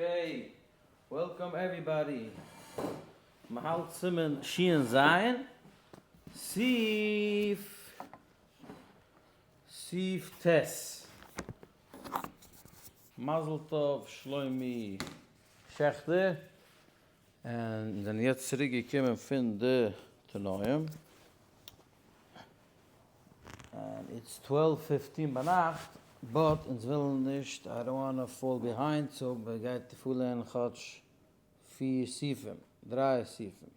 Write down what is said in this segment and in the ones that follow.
Okay, welcome everybody. מ'האלט סימן שין ז, סעיף סעיף ט'. מזל טוב שלומי שעכטער. און מיר זענען יעצט צוריק געקומען פון די תנאים. And it's 12:15 ביינאכט, but אונז ווילן נישט, I don't wanna fall behind, so מען גייט פארלערנען כאטש פיר סעיפים, דריי סעיפים.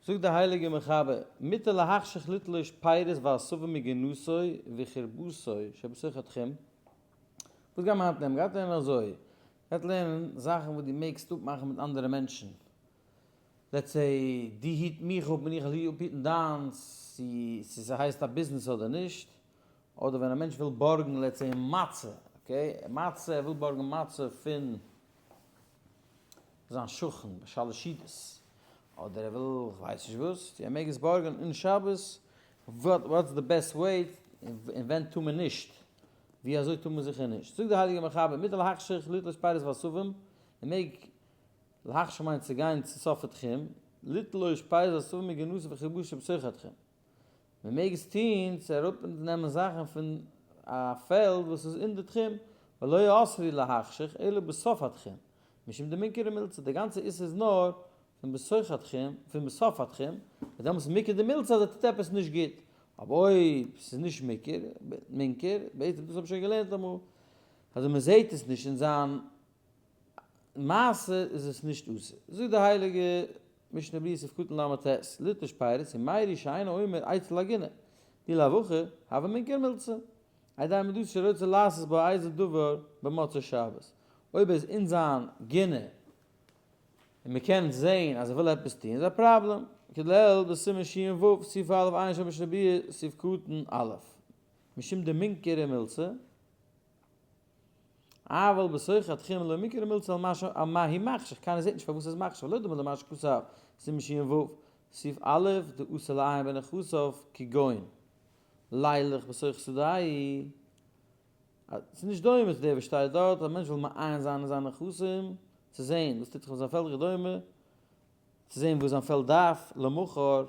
זאגט די הייליגע מחבר, מותר להחשיך לתלוש פירות ועשבים מגינתו וחורבתו שבתוך התחום. וואס גייט מען היינט לערנען? מען גייט לערנען אזוי, מען גייט לערנען זאכן וואס דו מעגסט אפמאכן מיט אנדערע מענטשן. Let's say דו היט מיך אפ און איך וועל אפהיטן דיינס, צו צו ס'הייסט א ביזנעס אדער נישט, אדער ווען א מענטש וויל בארגן let's say מצה, okay, מצה, ער וויל בארגן מצה פון זיין שכן ביי שלש סעודות, אדער ער וויל כ'ווייס נישט וואס, צו ער מעג עס בארגן אין שבת, what's the best way, און ווען טאר מען נישט, ווי אזוי טאר מען זיכער נישט. זאגט דער הייליגער מחבר, מותר להחשיך לתלוש פירות ועשבים, מען מעג להחשיך מיינט צו גיין צו סוף התחום, לתלוש פירות ועשבים מגינתו וחורבתו שבתוך התחום. מען מעג עס טון צו אראפ נעמען זאכן פון א פעלד וואס איז אין די תחום, ולא אסרו להחשיך אלא בסוף התחום, משום דמינכרא מילתא, די גאנצע איסור איז נאר פון בתוך התחום, פון בסוף התחום, און דעמאלטס איז מוכר די מילתא אז ער טוט עפעס נישט גוט, אבער אויב ס'איז נישט מוכר, מינכר, בעצם דאס האב איך שוין געלערנט אמאל, אז מען זעט עס נישט אין זיין מעשה איז עס נישט אסור. זאגט די הייליגע משנה ברורה סעיף קטן ל"ט, לתלוש פירות ומיירי שאינו אומר אצל הגינה, דאי לאו הכי, הוה מינכר מילתא. על ידי עמידתו שרוצה לעשות בה איזה דבר במוצאי שבת. אויב ער איז אין זיין גינה און מען קען זעהן אז ער וויל עפעס טוהן איז א פראבלעם. כדלעיל בסימן ש"ו, סעיף א' עיין שם משנה ברורה סעיף קטן א'. משום דמינכרא מילתא. אבל בתוך התחום לא מינכרא מילתא על מה ש על מה הוא מחשיך, קיינער זעט נישט פארוואס ער איז מחשיך, ולא דומה למה שכתב, סימן ש"ו, סעיף א', דאסור לעיין בנכסיו כגון לילך בתוך שדהו, ס'איז נישט דומה צו דער וואס שטייט דארט, א מענטש וויל מעיין זיין אין זיינע נכסים, צו זען וואס טוט זיך מיט זיין פעלד וכדומה, צו זען וואס זיין פעלד דארף למחר,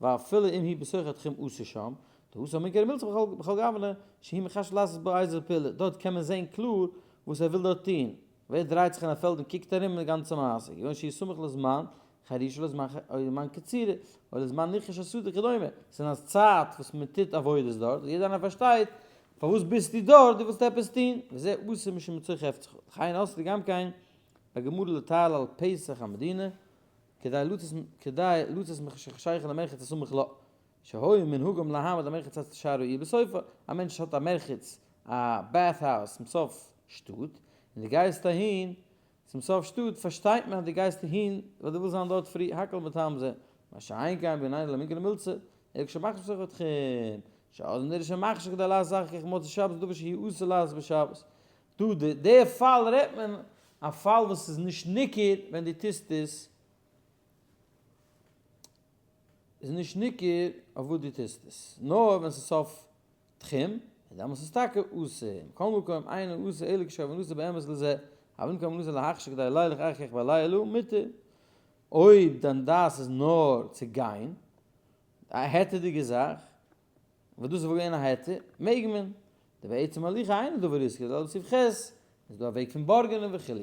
ואפילו אם הוא בתוך התחום אסור שם, דהתם מינכרא מילתא בכהאי גוונא, שהוא מחשיך לעשות בה איזה פעולה, דארט קען מען זען קלאר וואס ער וויל דארט טון, ווער דרייט זיך אין א פעלד און קוקט ארום די גאנצע מעשה, כגון שהוא סמוך לזמן חרישה לזמן או לזמן קצירה, או לזמן ניכוש השדה וכדומה, ס'איז א צייט וואס מען טוט עבודות דארט, און יעדער איינער פארשטייט פארוואס ביסטו דארט, דו ווילסט עפעס טון, וזה אסור משום מצוי חפצך, לכן אסרו גם כן בגמרא לטייל על פתח המדינה, כדי לצאת כדי לצאת מחשיכה למרחץ הסמוך לה, שהיה מנהגם להעמיד המרחץ אצל שער העיר בסופה, א מענטש האט א מרחץ, א bath house צום סוף שטאט, און דו גייסט אהין צום סוף שטאט, פארשטייט מען אז דו גייסט אהין ווייל דו ווילסט זיין דארט פרי, הכל מטעם זה, מה שאין כן בעניינא לא מינכרא מילתא, אלא כשמחשיך בתוך התחום, שאז נראה שמחשיך כדי לעשות אחר כך מוצאי שבת דבר שהוא אסור לעשות בשבת. דא די די פאל רעדט מען א פאל וואס איז נישט ניכר ווען דו טוסט עס, איז נישט ניכר אויף וואס דו טוסט עס, נאר ווען ס'איז סוף תחום, און דעמאלס איז טאקע אסור, מכל מקום אינו אסור אלא כשכוונתו באמת לזה, אבל אם כוונתו להחשיך כדי לילך אחר כך בלילה מותר, אויב דיין דעת איז נאר צו גיין, א היתר'דיגע זאך, וואס דאס איז וואלט געווען א היתר, מעג מען. די בעצם הליכה אינו דבר עסקי, זעלבע סעיף ח', איז דא א וועג פון בארגענען וכו'.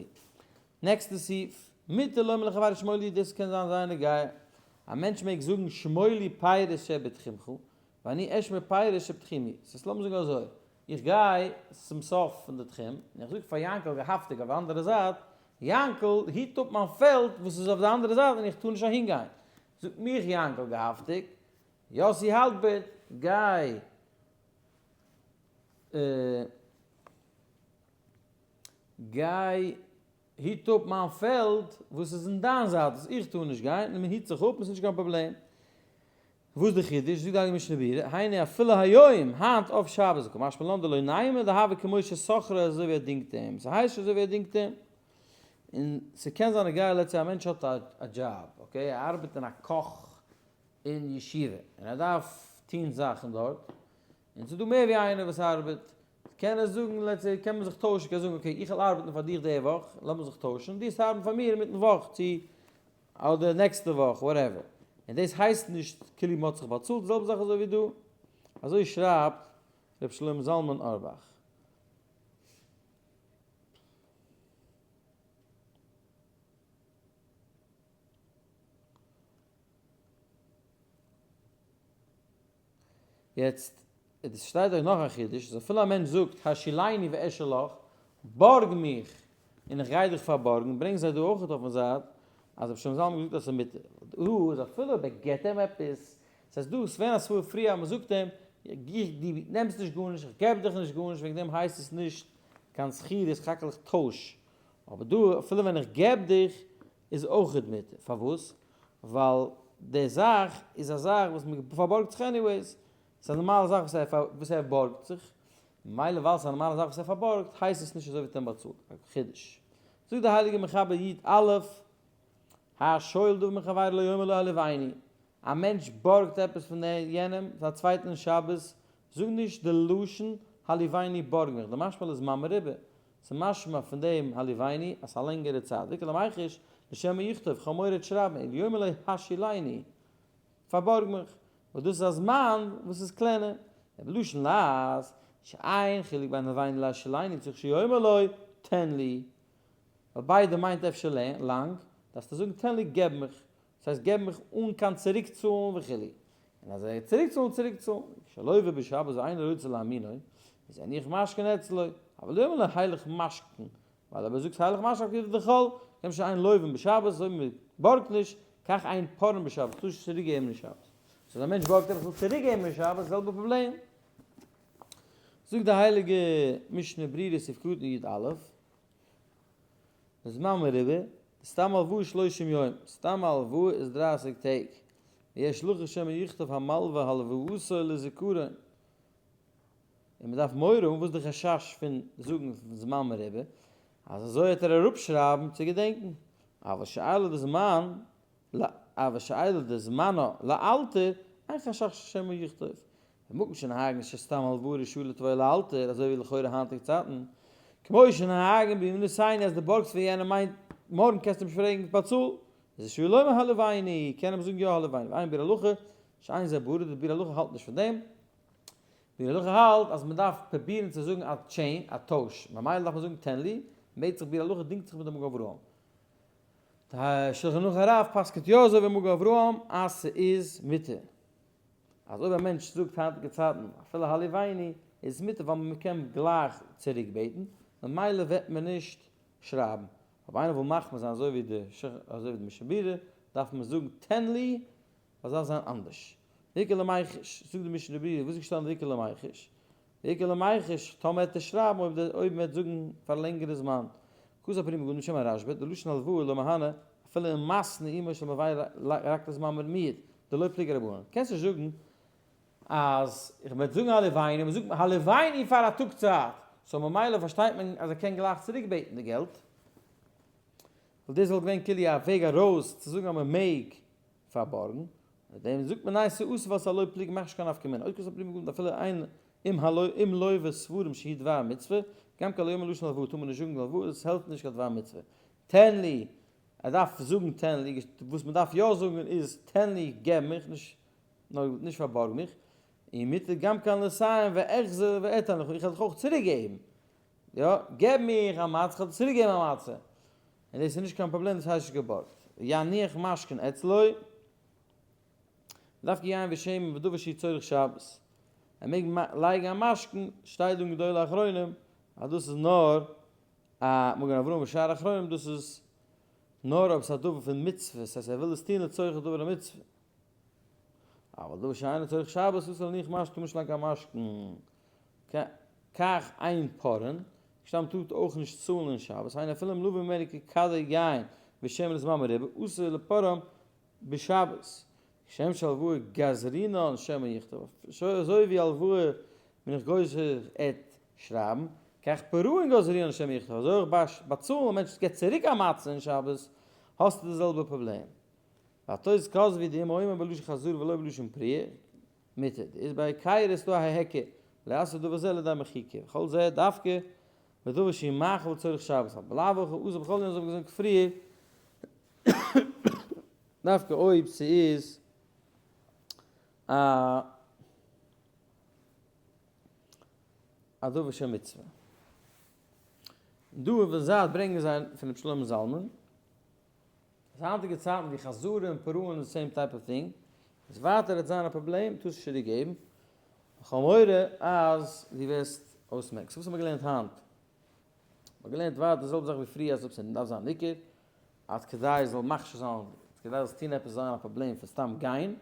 נעקסטע סעיף, מותר לומר לחברו שמור לי, דאס קען זיין זייער נוגע, א מענטש מעג זאגן שמור לי פירות שבתחומך, ואני אשמור פירות שבתחומי, ס'הייסט לאמיר זאגן אזוי, איך גיי צום סוף פון די תחום, און איך זאג פאר יענקל געהאפטיג אויף די אנדערע זייט, יענקל היט אפ מיין פעלד וואס איז אויף די אנדערע זייט און איך טאר נישט אהין גיין. זאגט מיך יענקל געהאפטיג, יאסי האלפערט, גיי גיי היט אפ מיין פעלד וואס איז אין דיין זייט וואס איך טאר נישט גיין, און מען היט זיך אפ און ס'איז נישט קיין פראבלעם. וואס איז די חידוש? זאגט די הייליגע משנה ברורה, היינו אפילו היום, היינט אויף שבת, קא משמע לן דלא נימא דהוה כמו ששכרו אזוי ווי ער דינגט אים, ס'הייסט שוין אזוי ווי ער דינגט אים. און ס'קען זיין נוגע let's say א מענטש האט א דזשאב, okay, ער ארבעט אין א קאך אין ישיבה, און ער דארף טון זאכן דארט, און ס'איז דא מער ווי איינער וואס ארבעט. קען ער זאגן let's say קען מען זיך טוישן, קען זאגן okay איך וועל ארבעטן פאר דיך די וואך, לאמיר זיך טוישן, דו וועסט ארבעטן פאר מיר אינמיטן וואך צו אדער נעקסטע וואך whatever, און דאס הייסט נישט כאילו מען האט זיך באצאלט, די זעלבע זאך אזוי ווי דא, אזוי שרייבט ר' שלמה זלמן אורבאך. יעצט, עס שטייט דאך נאך א חידוש, אז אפילו א מענטש זאגט השאילני ואשאל לך, בארג מיך און איך גיי דיך פארבארגן, ברענגן זיי דא אויך אויפן זייט אז רבי שלמה זלמן האט געזאגט אז ס'איז מותר. דא איז אפילו אויב ער געבט אים עפעס, ס'הייסט דא איז געווען א סברא פריער אז מ'זאגט אים, דו נעמסט נישט גארנישט, איך געב דיך נישט גארנישט, וועגן דעם הייסט עס נישט קיין שכירות, סך הכל איך טויש. אבער דא אפילו ווען איך געב דיך איז אויכעט מותר. פארוואס? ווייל די זאך איז א זאך וואס מען פארבארגט זיך anyways. ס'איז א נארמאלע זאך וואס ער בארגט זיך. ממילא ווייל ס'איז א נארמאלע זאך וואס ער פארבארגט הייסט עס נישט אזוי ווי האט אים באצאלט. א חידוש. זאגט דער הייליגער מחבר י א, השואל דבר מחבירו לא יאמר לו הלויני. א מענטש בארגט עפעס פון יענעם, פון א צווייטן שבת, זאג נישט די לשון הלויני בארג מיך, די משמע לזמן מרובה. ס'משמע פון דעם הלויני אז ס'איז א לענגערע צייט, ואיכא למיחש לשמא יכתוב, כ'האב מורא צו שרייבן, אלא יאמר לו השאילני, פארבארג מיך, וואס דאס איז א זמן וואס איז קלענער, ובלשון לעז, שאין חילוק בין הלויני להשאילני צריך שיאמר לו תן לי, ווייל ביידע מיינט אפשר לאנג, דארפסטו זאגן תן לי געב מיך, דאס הייסט געב מיך אן קיין צוריקצאלן וכו', און אז ער וועט צוריקצאלן צוריקצאלן, כשלוה בשבת ואינו רוצה להאמינו, איז יניח משכון אצלו, אבל לא יאמר לו הילך משכון, ווייל אויב ער זאגט הילך משכון כאילו דחול, כיון שאין לווין בשבת, אויב מען בארגט נישט, כך אין פורעין בשבת, טאר נישט צוריקגעבן אין שבת. סאו אז א מענטש בארגט עפעס וויל צוריקגעבן אין שבת, זעלבע פראבלעם. זאגט די הייליגע משנה ברורה סעיף קטן י א, זמן מרובה, סתם הלוואה שלושים יום, סתם הלוואה איז דרייסיג טעג, ויש לחוש שמא יכתוב המלווה הלוואתו לזכרון, און מען דארף מורא האבן, וואס איז די חשש פון זאגן זמן מרובה, אז אזוי וועט ער אראפשרייבן צו געדענקן, אבל שאלה דזמן אבל שאלה דזמנה לאלתר, אין חשש שמא יכתוב, במקום שנוהגין שסתם הלוואה רשאי לתבוע לאלתר, אזוי ווי לכאורה היינטיגע צייטן, כמו שנוהגין בימינותינו אז די בארגסט פון יענעם מיינט מארגן קענסטו נישט פרעגן באצאל, איז רשאי לומר הלויני, קען ער זאגן יא הלויני, ועיין ביאור הלכה, שאין זה ברור, די ביאור הלכה האלט נישט פון דעם, ביאור הלכה האלט אז מען דארף פרובירן צו זאגן א טשעין, א טויש, ממילא דארף מען זאגן תן לי, בעט זיך ביאור הלכה דינגט זיך מיט די מגן אברהם. די שלחן ערוך הרב פסק'ט יא אזוי ווי מגן אברהם אז ס'איז מותר. אז אויב א מענטש זאגט היינטיגע צייטן אפילו הלויני איז עס מותר ווייל מען קען גלייך צוריק בעטן, ממילא וועט מען נישט שרייבן. אויב איינער וויל מחמיר זיין אזוי ווי די אזוי ווי די משנה ברורה דארף מען זאגן תן לי ווייל עס דארף זיין אנדערש. ואיכא למיחש, זאגט די משנה ברורה וואס איז געשטאנען ואיכא למיחש? ואיכא למיחש, טאמער וועט ער שרייבן אויב די אויב מען וועט זאגן פאר א לענגערע זמן. כתב פרי מגדים בשם הרשב"א, די לשון הלוואה לא מהנה אפילו אם מתנה אמו של מלוה רק לזמן מועט, דלא פליגי רבנן. קענסט נישט זאגן אז איך וועט זאגן הלויני, מען זאגט הלויני פאר א טאג צייט, so ממילא פארשטייט מען אז ער קען גלייך צוריק בעטן די געלט, ווייל דאס וואלט געווען כאילו א וועג ארויס צו זאגן אז מען מעג פארבארגן, מיט דעם זאגט מען ניין ס'איז אסור ווייל ס'איז א לא פליג מאכט נישט קיין נפקא מינה, אויב קענסטו פליגן גארנישט אפילו איין אם הלא אם לוה ספרים שהיא דבר מצוה, גם כן לא יאמר לשון הלוואה טאר מען נישט זאגן הלוואה עס העלפט נישט קיין דבר מצוה. תן לי, ער דארף זאגן תן לי, וואס מען דארף יא זאגן איז תן לי געב מיך, נישט נאר נישט פארבארג מיך, און מותר גם כן לסיים ואחזור ואתן לך, איך וועל דיך אויך צוריק געבן, יא, געב מיך א מצה איך וועל דיר צוריק געבן א מצה, און דאס איז נישט קיין פראבלעם דאס הייסט נישט געבארגט. יניח משכון אצלו, דווקא יין ושמן ודבר שהוא צורך שבת. ער מעג לייגן א משכון, שטייט דא אין גדולי האחרונים אז דאס איז נאר א מגן אברהם ושאר אחרונים דאס איז נאר אויב ס'איז א דבר פון מצוה, ס'הייסט ער וויל עס טון לצורך דבר המצוה. אבל דבר שאינו צורך שבת אסור להניח משכון נישט לייגן קיין משכון. כך אין פורעין, שטאם טוט אויך נישט צאלן אין שבת, היינו אפילו אם לוה ממנו ככדי יין ושמן לזמן מרובה, אסור לפורעם בשבת, כשם שהלוואה גזרינן שמא יכתוב, אזוי ווי הלוואה בין איך גוזר עט שרייבן, כך פירעון גזרינן שמא יכתוב, אזוי אויך ביי באצאלן, א מענטש געבט צוריק א מצה אין שבת, האסטו די זעלבע פראבלעם. והתוס' כתבו דאם אומר בלשון חזרה ולא בלשון פריעה, מותר. איז ביי קייער איז דא א היכר. לא יעשה דבר זה לידי מחיקה, וכל זה דווקא בדבר שהוא מאכל לצורך שבת, אבל בלאו הכי אסור בכל יום אזוי ווי געזאגט פריער, דווקא אויב ס'איז א א דבר של מצוה. דא אויפן זייט ברענגען זיי פון רבי שלמה זלמן, אז היינטיגע צייטן ווי חזרה און פרעה איז די same type of thing, איז ווייטער וועט זיין א פראבלעם, טארסט נישט צוריק געבן, איך האב מורא אז דו וועסט אויסמעקן. so וואס האט מען געלערנט היינט? מען האט געלערנט ווייטער די זעלבע זאך ווי פריער אז אויב ס'דארף זיין ניכר, אז כדי עס זאל מכשיר זיין, כדי זאלסט טון עפעס זאל זיין א פראבלעם פון סתם גיין,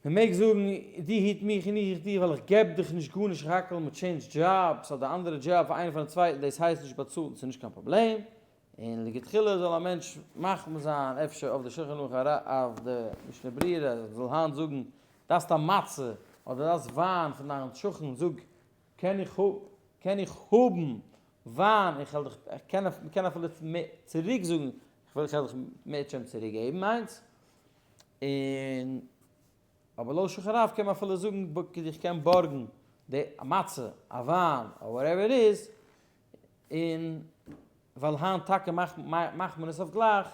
מען מעג זאגן דו היט מיך און איך היט דיך ווייל איך געב דיך נישט גארנישט איך האקל מען change jobs אדער אנדערע דזשאב פאר איינער פארן צווייטן דאס הייסט נישט באצאלן ס'איז נישט קיין פראבלעם, און לכתחילה זאל א מענטש מחמיר זיין אפשר אויף די שולחן ערוך אויף די משנה ברורה אז מ'זאל היינט זאגן דארפסט א מצה אדער דארפסט וויין פון דיין שכן זאג קען איך קען איך האבן וויין איך וועל דיך איך קען מ'קען אפילו צוריק זאגן איך וועל דיך מערטשעם צוריק געבן איינס און אבער לויט שולחן הרב קען מען אפילו זאגן איך קען בארגן די מצה א וויין or whatever it is און ווייל היינט טאקע מאכט מען עס אויף גלייך,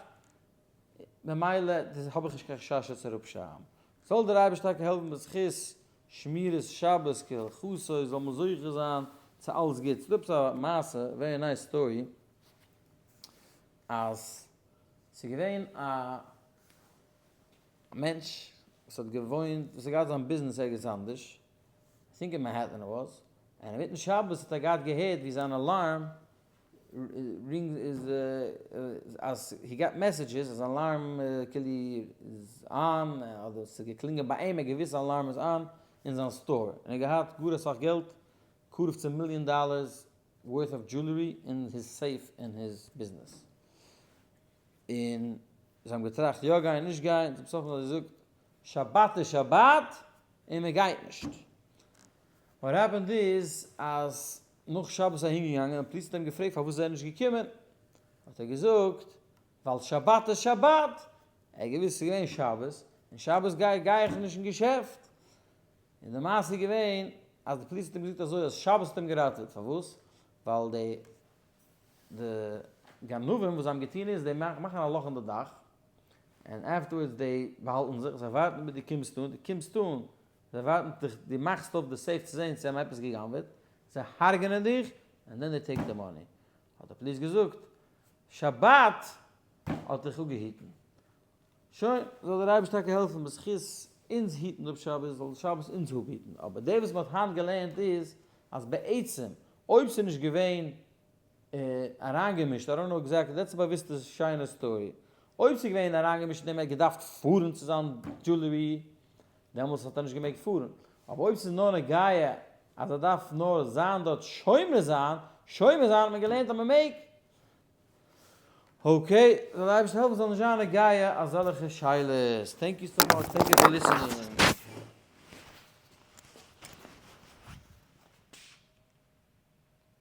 ממילא האב איך נישט קיין חשש עס אראפשרייבן. זאל דער אייבערשטער טאקע העלפן בזכות שמירת שבת כהלכתו זאל מען זוכה זיין צו אלעס גוטס. ס'דא עפעס א מעשה, very nice story, אז ס'איז געווען א מענטש וואס האט געוואוינט, וואס האט געהאט זיין ביזנעס ערגעץ אנדערש, I think אין מאנהעטן it was, און אינמיטן שבת האט ער געהאט געהערט ווי זיין alarm ring איז אז he got messages אז זיין alarm כאילו איז on אדער ס'איז געקלינגען ביי אים א געוויסע alarm איז on אין זיין store און ער האט געהאט גאר אסאך געלט קרוב צו מיליאן dollars worth of jewelry אין his safe אין his ביזנעס און זיי האבן געטראכט יא גיין נישט גיין צום סוף האבן זיי געזאגט שבת איז שבת און מען גייט נישט. What happened איז אז נאך שבת איז ער אהינגעגאנגען און פאליס האט אים געפרעגט פארוואס איז ער נישט געקומען, האט ער געזאגט ווייל שבת איז שבת, ער האט געוואוסט ס'איז געווען שבת, און שבת גיי גיי איך נישט אין געשעפט, און די מעשה איז געווען אז די פאליס האט אים געזאגט אזוי אז שבת האט אים געראטעוועט, פארוואס? ווייל די די גנבים וואס זיי האבן געטון איז, זיי מאכן א לאך אין די דאך, און afterwards די באהאלטן זיך, זיי ווארטן ביז דו קומסט אן, דו קומסט אן, זיי ווארטן דיך, דו מאכסט אויף די safe צו זען צו זיי האבן עפעס גע'גנב'עט, זיי הרג'נען דיך, and then they take the money. האט די פאליס געזאגט, שבת האט דיך אפגעהיטן. שוין, זאל דער אייבערשטער טאקע העלפן בזכות אונז היטן אפ שבת, זאל שבת אונז אפהיטן. אבער דער וואס מען האט היינט געלערנט איז, אז בעצם אויב ס'איז נישט געווען אריינגעמישט, I don't know exactly, that's א באוויסטע שיינע story, אויב ס'איז געווען אריינגעמישט אין דעם ער האט געדארפט פארן צו זיין jewelry, דעמאלטס האט ער נישט געמעגט פארן, אבער אויב ס'איז נאר נוגע אז ער דארף נאר זיין דארט שומר זיין, שומר זיין האט מען געלערנט אז מ'מעג. Okay, זאל דער אייבערשטער העלפן ס'זאל נישט זיין נוגע אזעלכע שאלות. Thank you so much, thank you for listening.